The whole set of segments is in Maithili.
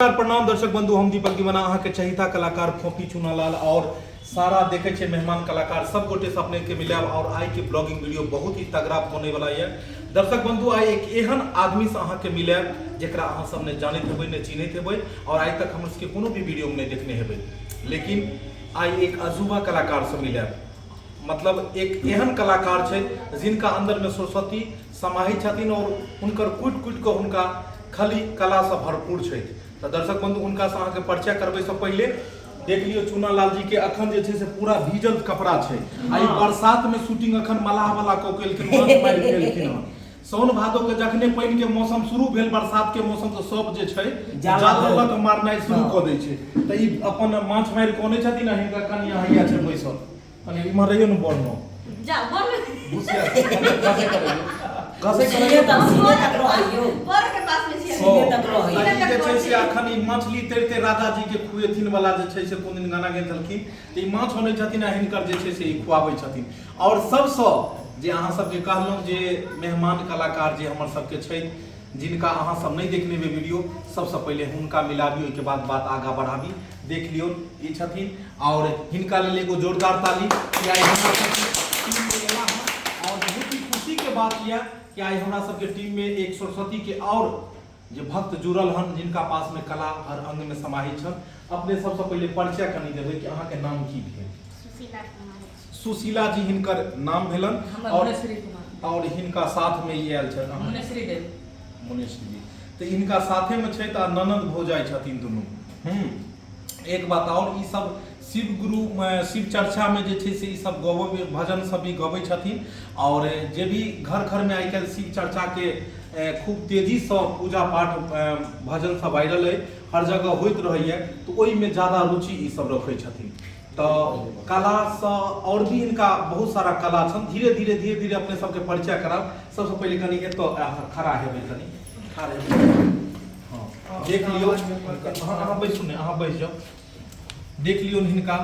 नमस्कार प्रणाम दर्शक बंधु, हम दीपक दीवाना, अहाँ के चहिता कलाकार फोपी चुनालाल और सारा देखे छे मेहमान कलाकार सब गोटे से अपने के मिलाब और आई के ब्लॉगिंग वीडियो बहुत ही तगड़ा होने वाला है। दर्शक बंधु, आई एक एहन आदमी से अहाँ के मिलाब जेकरा अहाँ सब ने जानैत हेबै ने चिन्हैत हेबै और आइ तक हमर सबके कोनो भी वीडियो में नहीं देखने हेबै, लेकिन आई एक अजूबा कलाकार से मिलाब। मतलब एक एहन कलाकार छै जिनका अंदर में सरस्वती समाहित छथिन और हुनकर कुटि कुटि कऽ हुनका खाली कलासँ भरपूर छथि। तऽ दर्शक बंधु, हुनकासँ अहाँके परिचय करबैसँ पहिले देख लियौ चूना लाल जी के अखन जे छै से पूरा भीजल कपड़ा छै। आ ई बरसात में शूटिंग अखन मलाह वाला कऽ के एलखिन, माछ मारि के एलखिन हन। साउन भादो के जखने पानि के मौसम शुरू भेल, बरसात के मौसम, तऽ सब जे छै जाल जाल लऽ कऽ मारनाइ शुरू कऽ दै छै। तऽ ई अपन माछ मारि कऽ अनै छथिन आ हिनका कनिया हैया छै बैसल। कनि इम्हर रहियौ ने, बड़ जा बड़ घुसिया घसे करैयौ, घसे सीने करैयौ। तक, सीने तक रहैयौ। बड़ के पास में छियै। ओ, सीने तक रहैयौ। तऽ ई जे छै से अखन ई मछली तैरते राजा जी के खुएथिन वाला जे छै से कोन दिन गाना गेल छलखिन, तऽ ई माछ अनै छथिन आ हिनकर जे छै से ई खुआबै छथिन। और सबसँ जे अहाँ सबके कहलहुँ जे मेहमान कलाकार जे हमर सबके छथि, जिनका अहाँ सब नहि देखने हेबै वीडियो, सबसँ पहिले हुनका मिलाबी, ओहिके बाद बात आगाँ बढ़ाबी। देख लियौ, ई छथिन और हिनका लेल एगो जोरदार ताली कि आइ हमरा सबके टीम में एला हन। और बहुत ही खुशी के बात यह कि आइ हमरा सबके टीम में एक सरस्वती के और जे भक्त जुड़ल हन, जिनका पास में कला हर अंग में समाहित छन। अपने सबसँ पहिले परिचय कनि देबै कि अहाँके नाम की भेल? सुशीला कुमारी। सुशीला जी हिनकर नाम भेलन। हमर और मुनेश्वरी कुमार। और हिनका साथ में ई आयल छनि मुनेश्वरी देवी। मुनेश्वरी जी तऽ हिनका साथे में छथि आ ननद भौजाइ छथिन दुनू। एक बात और, ई सब शिव गुरु शिव चर्चा में जे छै से ई सब गबै, भजन सब भी गबै छथिन। और जे भी घर घर में आइ काल्हि शिव चर्चा के खूब तेजीसँ पूजा पाठ भजन सब वायरल अइ, हर जगह होइत रहैए, तऽ ओहिमे ज्यादा रुचि ई सब रखै छथिन। तऽ कलासँ आओर भी हिनका बहुत सारा कला छनि। धीरे धीरे धीरे धीरे अपने सबके परिचय कराब। सबसँ पहिले कनि एतऽ अहाँ खड़ा हेबै, कनि खड़ा हेबै। हँ, देख लियौ। अहाँ बैसू ने, अहाँ बैस जाउ। देख लियौ हिनका।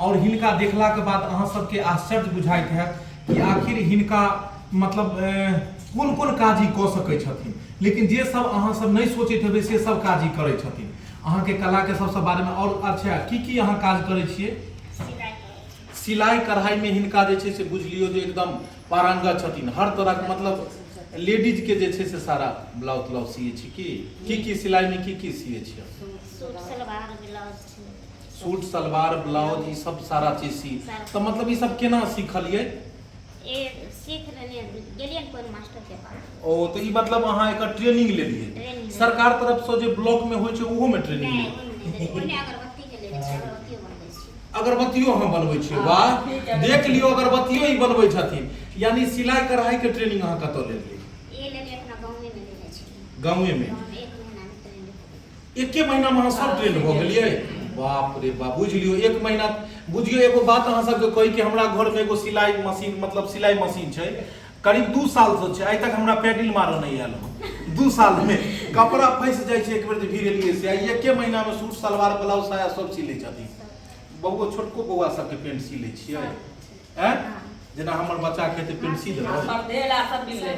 और हिनका देखलाके बाद अहाँ सबके आश्चर्य बुझाइत हैत कि आखिर हिनका मतलब कोन कोन काज ई कऽ सकै छथिन, लेकिन जे सब अहाँ सब नहि सोचैत हेबै से सब काज ई करै छथिन। अहाँके कलाके सबसँ बारेमे और अच्छा, की की अहाँ काज करै छियै? सिलाइ करै छी। सिलाइ कढ़ाइमे हिनका जे छै से बुझि लियौ जे एकदम पारंगत छथिन। हर तरहके मतलब लेडीज के जे छै से सारा ब्लाउज त्लाउज सियै छी की? की की सिलाइमे की की सियै छियै? सूट सलवार ब्लाउज छै। सूट सलवार ब्लाउज ई सब सारा चीज सी, तऽ मतलब ई सब केना सीखलियै? ए सीख लेलियै, गेलियै ने कोन मास्टर के पास। ओ तऽ ई मतलब अहाँ एकर ट्रेनिंग लेलियै? ट्रेनिंग। सरकार तरफसँ जे ब्लॉक में होइ छै ओहो में ट्रेनिंग नहि, लेलियै? ओहिमे नहि लेलियै। ओहिमे अगरबत्ती के लेने छियै, अगरबत्तियो बनबै छी। अगरबत्तियो अहाँ बनबै छियै? वाह, देख लियौ, अगरबत्तियो ई बनबै छथिन। यानी सिलाई कढ़ाई के ट्रेनिंग अहाँ कतऽ लेलियै? ए लेलियै, अपना गाँवे में लेने छियै। गाँवे में? गाँव में एक महीना में ट्रेनिंग हो गेलै। एके महीना में अहाँ सब ट्रेन भऽ गेलियै? बाप रे बाप, बुझि लियौ एक महीना। बुझियौ एगो बात अहाँ सबके कही कि हमरा घरमे एगो सिलाई मशीन, मतलब सिलाई मशीन छै, करीब 2 सालसँ छै, आइ तक हमरा पैडिल मारऽ नहि आयल हँ। 2 सालमे कपड़ा फँसि जाइ छै एक बेर जे भिड़ेलियै से। आइ एके महीनामे सूट सलवार ब्लाउज साया सब सी लै छथिन। बौओ, छोटको बौआ सबके पेंट सी लै छियै? आँय, जेना हमर बच्चाके हेतै पेंट सी देबै? पर्दे सब मिल लै।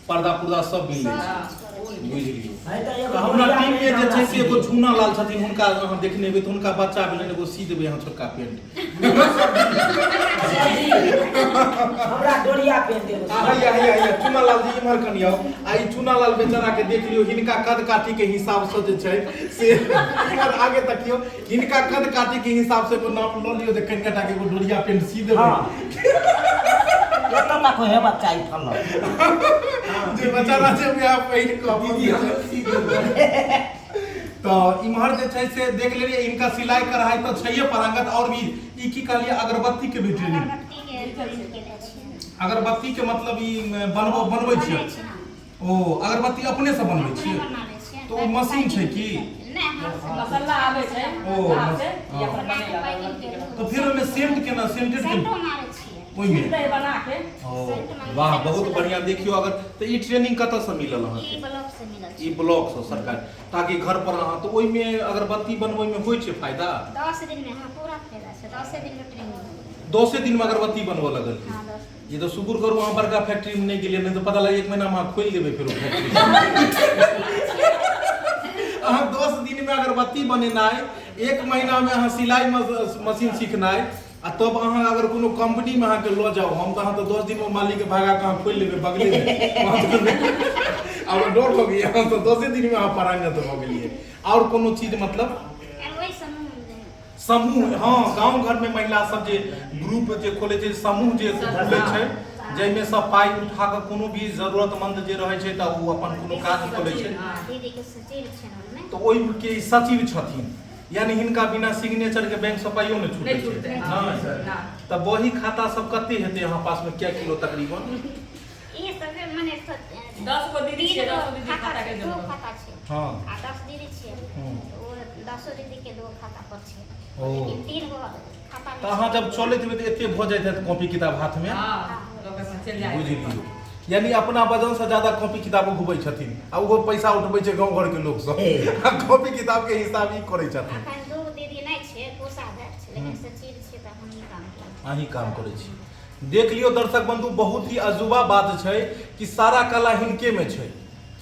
पर्दा पुर्दा सब मिल लै छै। बुझि लियौ। है तऽ एगो तऽ हमरा बुढ़िया टीम मे पेंट जे छै हमरा से एगो झूना लाल छथिन, हुनका अहाँ देखने हेबै, तऽ हुनका बच्चा भेलनि, एगो सी देबै अहाँ छोटका पेंट। हमरा डोरिया पेंट एगो। आ हैया हैया हैया चूना लाल जी इम्हर कनि आउ। आ ई चूना लाल बेचारा के देख लियौ, हिनका कद काठी के हिसाब से जे छै से इम्हर आगे तकियौ, हिनका कद काठी के हिसाब से एगो नाप लऽ लियौ जे कनिका टा के एगो डोरिया पेंट सी देबै। हँ, एतऽ तक हेबाक चाही फल्ला। जे बेचारा जे वएह पहिर कऽ अपन दीदी जे हमरो छै सी देबै। तऽ इम्हर जे छै से देख लेलियै, हिनका सिलाई कढ़ाई तऽ छैहे पारंगत, और भी ई की कहलियै, अगरबत्ती के भी ट्रेनिंग? अगरबत्ती के ट्रेनिंग केने छियै। अगरबत्ती के मतलब ई बनबै बनबै छियै? छियै, हँ। ओ अगरबत्ती अपने से बनबै अपने छियै? बनाबै छियै। तऽ ओ मशीन छै की? नहि, हाथ से। मसाला आबै छै ओ, बाहर से, हँ। ई अपन बना के बनेलक पैकिंग अगरबत्ती के। केलहुँ। तऽ फेर ओहिमे सेंट केना, सेंटेड के सेंटो मारै छियै। ओहिमे? छिलते बना के। ओ वाह, बहुत बढ़िया। देखियौ, अगर तऽ ई ट्रेनिंग कतऽसँ मिलल अहाँके? ई ब्लॉक से मिलल ई छै। ब्लॉक से सरकार, ताकि घर पर अहाँ, तऽ ओहिमे अगरबत्ती बनबैमे होइ छै फायदा? 10 दिन में, हाँ, पूरा फायदा छै। 10 दिन में ट्रेनिंग हो गेलै। 10 दिन में अगरबत्ती बनबऽ लगल? हाँ, 10 दिन। ई तऽ शुक्र करू अहाँ बड़का फैक्ट्री में नहि गेलियै, नहि तऽ पता लगे एक महीना में अहाँ खोलि देबै फेरो फैक्ट्री। अहाँ 10 दिन में अगरबत्ती बनेनाइ, एक महीना में अहाँ सिलाई मशीन सीखनाइ, आ तब अहाँ अगर कोनो कंपनी में अहाँके लऽ जाउ हम, तऽ अहाँ तऽ 10 दिन में मालिक के भगा कऽ अहाँ खोलि लेबै बगले में। अहाँ तऽ आब डर लगैया। अहाँ तऽ 10 दिन में अहाँ पारंगत भऽ गेलियै। आओर कोनो चीज मतलब? आर ओहि समूह मे। समूह, हँ, गाँव घर में महिला सब जे ग्रुप जे खोले छै, समूह जे खोले छै, जाहिमे सब पाइ उठा कऽ कोनो भी जरूरतमंद जे रहै छै, तऽ ओ अपन कोनो काज खोले छै। दीदी के सचिव छै ओहिमे। तऽ ओहिके ई सचिव छथिन, यानी हिनका बिना सिग्नेचर के बैंक से पाइयो नहि छूटै नहि छै। छूटतै, हँ। नहि। ना। तऽ बही खाता सब कते हेतै अहाँ पास में, कै किलो तकरीबन? ई सब मने 10 गो दीदी तीन छियै, गो 10 गो दीदी खाता खाता के छै, दू जमा। खाता छै। आ 10 दीदी छियै। तऽ ओ 10 दीदी के दू खाता पर छै। लेकिन तीन गो खाता मे तऽ अहाँ छै। जब चलैत हेबै तऽ एते भऽ जाइत हैत कॉपी किताब हाथ में। हँ, लोक अपन चलि जाइ। बुझि लियौ, यानी अपना वजन से ज्यादा कॉपी किताब उघबै छथिन, आ ओहो पैसा उठबै छै गाँव घर के लोक सब, आ कॉपी किताब के हिसाब ई करै छथिन। अखन दू दीदी नहि छै, कोषाध्यक्ष, लेकिन सचिव छै, तऽ हमही काम करै छी। अहीं काम करै छी। देख लियौ दर्शक बंधु, बहुत ही अजूबा बात छै कि सारा कला हिनके में छै।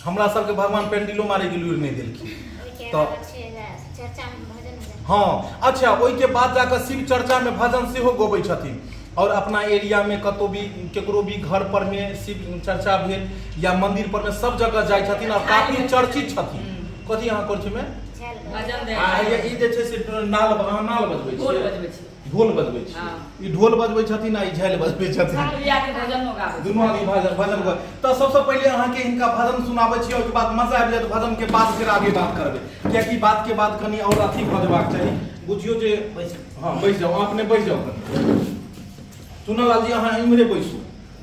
हमरा सबके भगवान पेंडिलो मारे के लूरि नहि देलखिन। ओहिके तऽ अलावा छै जे चर्चा मे भजन उजन। हँ, अच्छा, ओहिके बाद जाकऽ शिव चर्चा में भजन सेहो गबै छथिन, और अपना एरिया में कतौ भी केकरो भी घर पर में शिव चर्चा भेल या मंदिर पर में, सब जगह जाइ छथिन और काफी चर्चित छथिन। कथी अहाँ करै छी में? झालि। भजन दै। आ ई जे छै से नाल, अहाँ नाल बजबै ढोल छियै? बजबै छी। ढोल बजबै छियै? हँ। ई ढोल बजबै छथिन आ ई झालि बजबै छथिन। दुनू आदमी भजनो गाबै छी। दुनू आदमी भजन भजन तऽ सबसँ पहिले अहाँके हिनका भजन सुनाबै छी। ओहिके बाद मजा आबि जायत। भजन के बाद फेर आगे बात करबै, कियाकि बात के बाद कनि और अथी भऽ जेबाक चाही। बुझियौ जे बैस। हँ, बैस जाउ। अहाँ अपने बैस जाउ कनि। चुनलाल जी, अहाँ इम्हरे बैसू।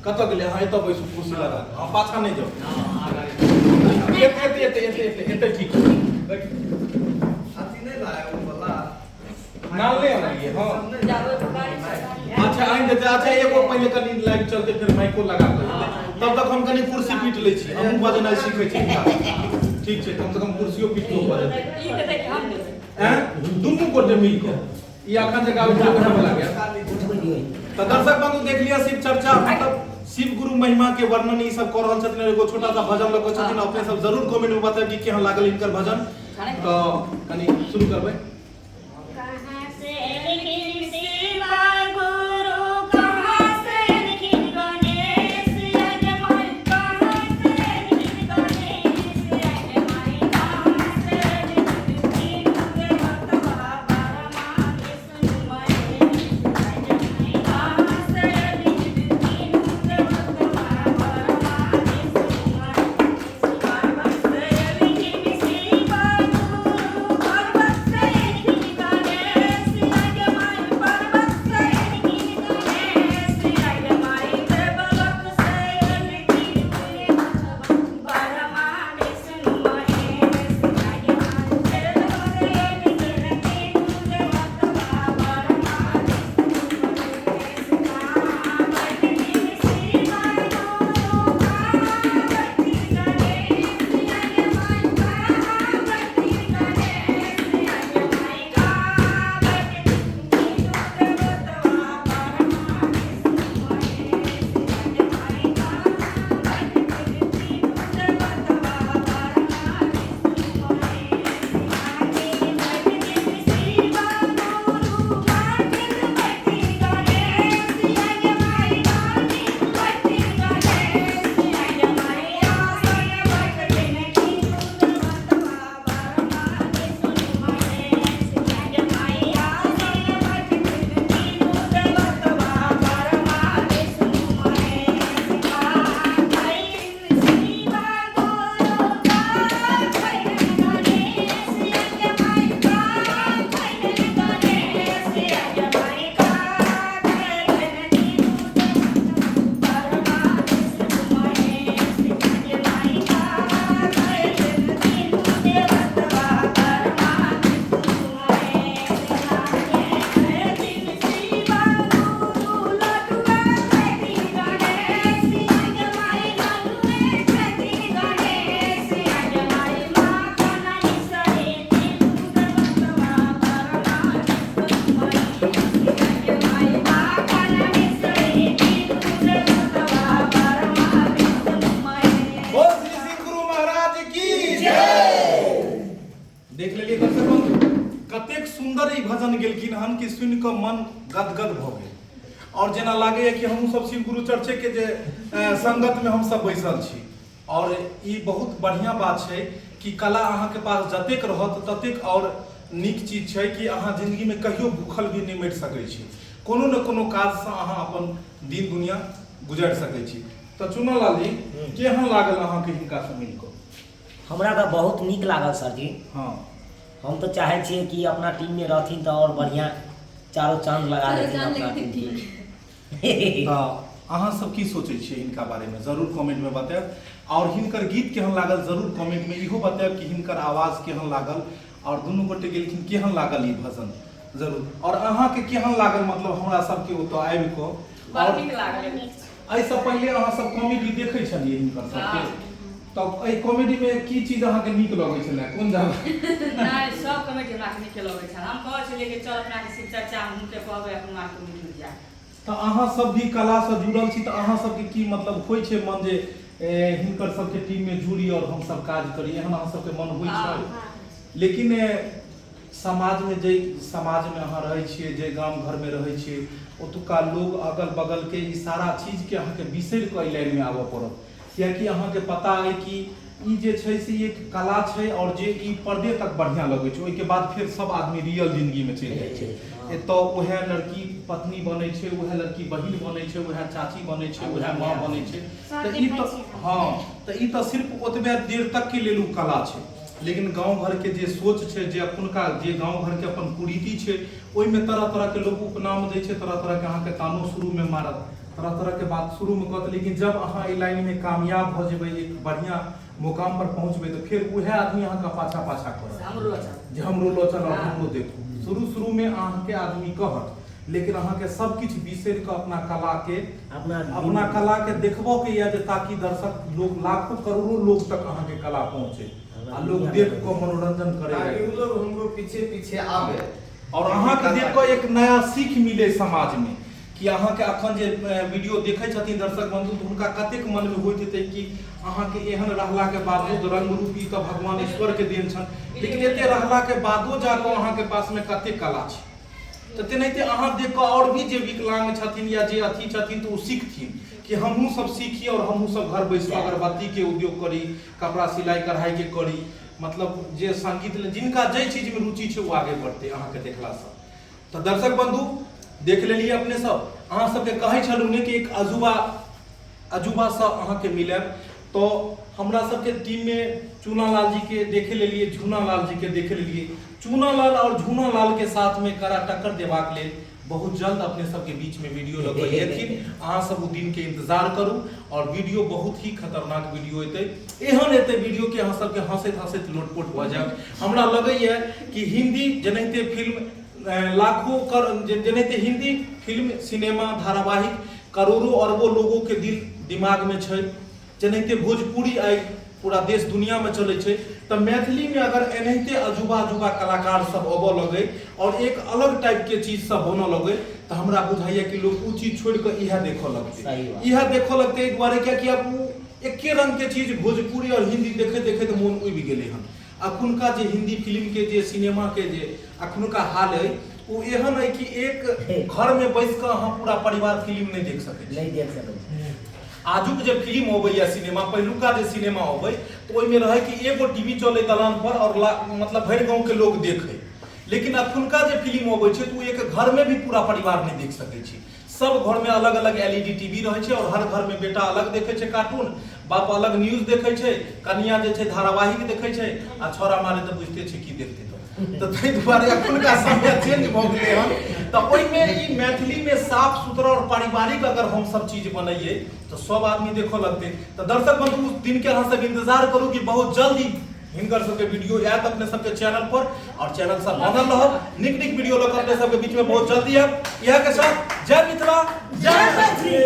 कतऽ गेलै? अहाँ एतऽ बैसू, कुर्सी लगा कऽ। अहाँ पाछाँ नहि जाउ। एते एते एते एते एते एते ठीक छै। अथी नहि लाए ओ वाला। नाल नहि आनलियै? हँ। जाबै गाड़ी छै। अच्छा, आनि देतै। अच्छा, एगो पहिले कनि लाइव चलतै, फेर माइको लगा कऽ जेतै। तब तक हम कनि कुर्सी पीट लै छी। हमहूँ बजेनाइ सीखै छी हिनका। ठीक छै, कम से कम कुर्सियो पीट कऽ भऽ जेतै। ई देतै कि हम देबै? ऐं, दुनू गोटे मिल कऽ ई अखन जे गाबै छै उएह वाला गायब। उठबै दियौ। तऽ दर्शक बंधु, देख लिअ, शिव चर्चा मतलब शिव गुरु महिमा के वर्णन ई सब कऽ रहल छथिन और एगो छोटा सा भजन लऽ कऽ छथिन। अपने सब जरूर कमेंट में बतायब कि केहन लागल हिनकर भजन। तऽ कनि शुरू करबै। कहाँ से एलखिन शिव गुरु, कहाँ से एलखिन गणेश आगे माई, कहाँ से एलखिन गणेश आगे माई, कहाँ से एलखिन तीनू देवतवा ब्रह्मा विष्णु महेश आगे माई, कहाँ से एलखिन तीनू देवतवा ब्रह्मा विष्णु महेश। पर्वत से एलखिन शिव गुरु, पर्वत से एलखिन बंधु कतेक सुंदर ई भजन गेलखिन हन कि सुनि कऽ मन गदगद भऽ गेल आओर जेना लागैए कि हमहूँ सब शिव गुरु चर्चे के जे संगत में हमसब बैसल छी। और ई बहुत बढ़िया बात छै कि कला अहाँके पास जतेक रहत ततेक और नीक चीज छै कि अहाँ जिंदगी में कहियो भूखल भी नहि मरि सकै छी, कोनो ने कोनो काजसँ अहाँ अपन दिन दुनिया गुजारि सकै छी। तऽ चुनालाल जी केहन लागल अहाँके हिनकासँ मिल कऽ? हमरा तऽ बहुत नीक लागल सर जी। हँ। हम तऽ चाहै छियै कि अपना टीममे रहथिन तऽ आओर बढ़िआँ चारो चाँद लगा देथिन अपना टीमके। तऽ अहाँ सब की सोचै छियै हिनका बारेमे जरूर कमेंटमे बतायब आओर हिनकर गीत केहन लागल जरूर कमेंटमे इहो बतायब कि हिनकर आवाज केहन लागल आओर दुनू गोटे गेलखिन केहन लागल ई भजन जरूर आओर अहाँके केहन लागल मतलब हमरा सबके ओतऽ आबि कऽ। बड़ आओर नीक लागल। एहिसँ पहिले अहाँ सब कॉमेडी देखै छलियै हिनकर सबके, तब एहि कॉमेडीमे की चीज अहाँके नीक लगै छलै, कोन जगह? नहि, सब कॉमेडी हमरा नीके लगै छल। हम कहै छलियै कि चल अपना के शिव चर्चा हम हुनके कहबै अपना आरके मिल जाय। तऽ अहाँ सब भी कलासँ जुड़ल छी तऽ अहाँ सबके की मतलब होइ छै मन जे हिनकर सबके टीममे जुड़ी आओर हम सब काज करी, एहन अहाँ सबके मन होइ छै? लेकिन समाजमे जाहि समाजमे अहाँ रहै छियै, जाहि गाम घरमे रहै छियै, ओतुका लोग अगल बगलके ई सारा चीजके अहाँके बिसरि कऽ एहि लाइनमे आबऽ पड़त, किएकि अहाँके पता अइ कि ई जे छै से एक कला छै आओर जे ई पर्दे तक बढ़िआँ लगै छै, ओहिके बाद फेर सब आदमी रियल जिन्दगीमे चलि जाइ छै। एतऽ उएह लड़की पत्नी बनै छै, उएह लड़की बहिन बनै छै, उएह चाची बनै छै, उएह माँ बनै छै। तऽ ई तऽ हँ तऽ ई तऽ सिर्फ ओतबे देर तकके लेल ओ कला छै, लेकिन गाँव घरके जे सोच छै, जे अखुनका जे गाँव घरके अपन कुरीति छै, ओहिमे तरह तरहके लोक उपनाम दै छै, तरह तरहके अहाँके तानो शुरूमे मारत, तरह तरहके बात शुरूमे कहत, लेकिन जब अहाँ एहि लाइनमे कामयाब भऽ जेबै, एक बढ़िआँ मुकाम पर पहुँचबै, तऽ फेर उएह आदमी अहाँके पाछा पाछा करत हमरो चल जे हमरो लऽ चल और हमरो देखू। शुरू शुरूमे अहाँके आदमी कहत, लेकिन अहाँके सब किछु बिसरि कऽ अपना कलाके अपना कलाके देखबऽ के यऽ जे ताकि दर्शक लोग लाखों करोड़ों लोग तक अहाँके कला पहुँचे आ लोग देख कऽ मनोरंजन करे ताकि उ लोग हमरो पीछे पीछे आवे और अहाँके देख कऽ एक नया सीख मिले समाजमे कि अहाँके अखन जे वीडियो देखै छथिन दर्शक बंधु तऽ हुनका कतेक मनमे होइत हेतै कि अहाँके एहन रहलाके बावजूद रंग रूप ई तऽ भगवान ईश्वरके देन छनि, लेकिन एते रहलाके बादो जाकऽ अहाँके पासमे कतेक कला छै। तऽ तेनाहिते अहाँ देख कऽ आओर भी जे विकलांग छथिन या जे अथी छथिन तऽ ओ सीखथिन कि हमहूँ सब सीखी आओर हमहूँ सब घर बैस कऽ अगरबत्तीके उद्योग करी, कपड़ा सिलाइ कढ़ाइके करी, मतलब जे संगीत जिनका जाहि चीजमे रुचि छै ओ आगे बढ़तै अहाँके देखलासँ। तऽ दर्शक बंधु देख लेलियै अपने सब, अहाँ सबके कहै छलहुँ ने कि एक अजूबा अजूबासँ अहाँके मिलब, तऽ हमरा सबके टीममे चूनालाल जीके देखे लेलियै, झूनालाल जीके देखे लेलियै। चूनालाल आओर झूनालालके साथमे कड़ा टक्कर देबाक लेल बहुत जल्द अपने सबके बीचमे वीडियो लऽ कऽ एथिन। अहाँ सब ओ दिनके इंतजार करू आओर वीडियो बहुत ही खतरनाक वीडियो एतै, एहन एतै वीडियो कि अहाँ सबके हँसैत हँसैत लोटपोट भऽ जायब। हमरा लगैए कि हिन्दी जेनाहिते फिल्म लाखों कर जेनाहिते हिन्दी फिल्म सिनेमा धारावाहिक करोड़ों अरबों लोगों के दिल दिमाग में छै, जेनाहिते भोजपुरी आइ पूरा देश दुनिया में चलै छै, तऽ मैथिली में अगर एनाहिते अजूबा अजूबा कलाकार सब अबऽ लगै और एक अलग टाइप के चीज सब बनऽ लगै, तऽ हमरा बुझाइए कि लोग उ चीज छोड़ि कऽ इएह देखऽ लगतै। सही बात। इएह देखऽ लगतै एहि दुआरे कियाकि आब उ एके रंग के चीज भोजपुरी और हिन्दी देखैत देखैत मोन उबि गेलै हन। अखुनका जे हिन्दी फिल्म के जे सिनेमा के जे अखुनका हाल अइ ओ एहन अइ कि एक घर में बैस कऽ अहाँ पूरा परिवार फिल्म नहि देख सकै छी। नहि देख सकै छी। आजुक जे फिल्म अबैया सिनेमा, पहिलुका जे सिनेमा अबै तऽ ओहिमे रहै कि एगो टीवी चलै दलान पर और मतलब भरि गाँव के लोग देखै, लेकिन अखुनका जे फिल्म अबै छै तऽ ओ एक घर में भी पूरा परिवार नहि देख सकै छी। सब घर में अलग अलग एल ई डी टीवी रहै छै और हर घर में बेटा अलग देखै छै कार्टून, बाप अलग न्यूज देखै छै, कनिया जे छै धारावाहिक देखै छै आ छौड़ा मारे तऽ बुझिते छै की देखतै। तऽ ताहि दुआरे अखुनका समय चेंज भऽ गेलै हन। तऽ ओहिमे ई मैथिलीमे साफ सुथरा और पारिवारिक अगर हम सब चीज बनैयै तऽ सब आदमी देखऽ लगतै। तऽ दर्शक बंधु उस दिन के अहाँ सब इंतजार करू कि बहुत जल्दी हिनकर सबके वीडियो आयत अपने सबके चैनल पर और चैनल सब बनल रहत, नीक नीक वीडियो लऽ कऽ अपने सबके बीच में बहुत जल्दी आयब। इएह के साथ जय मिथिला, जय मैथिली।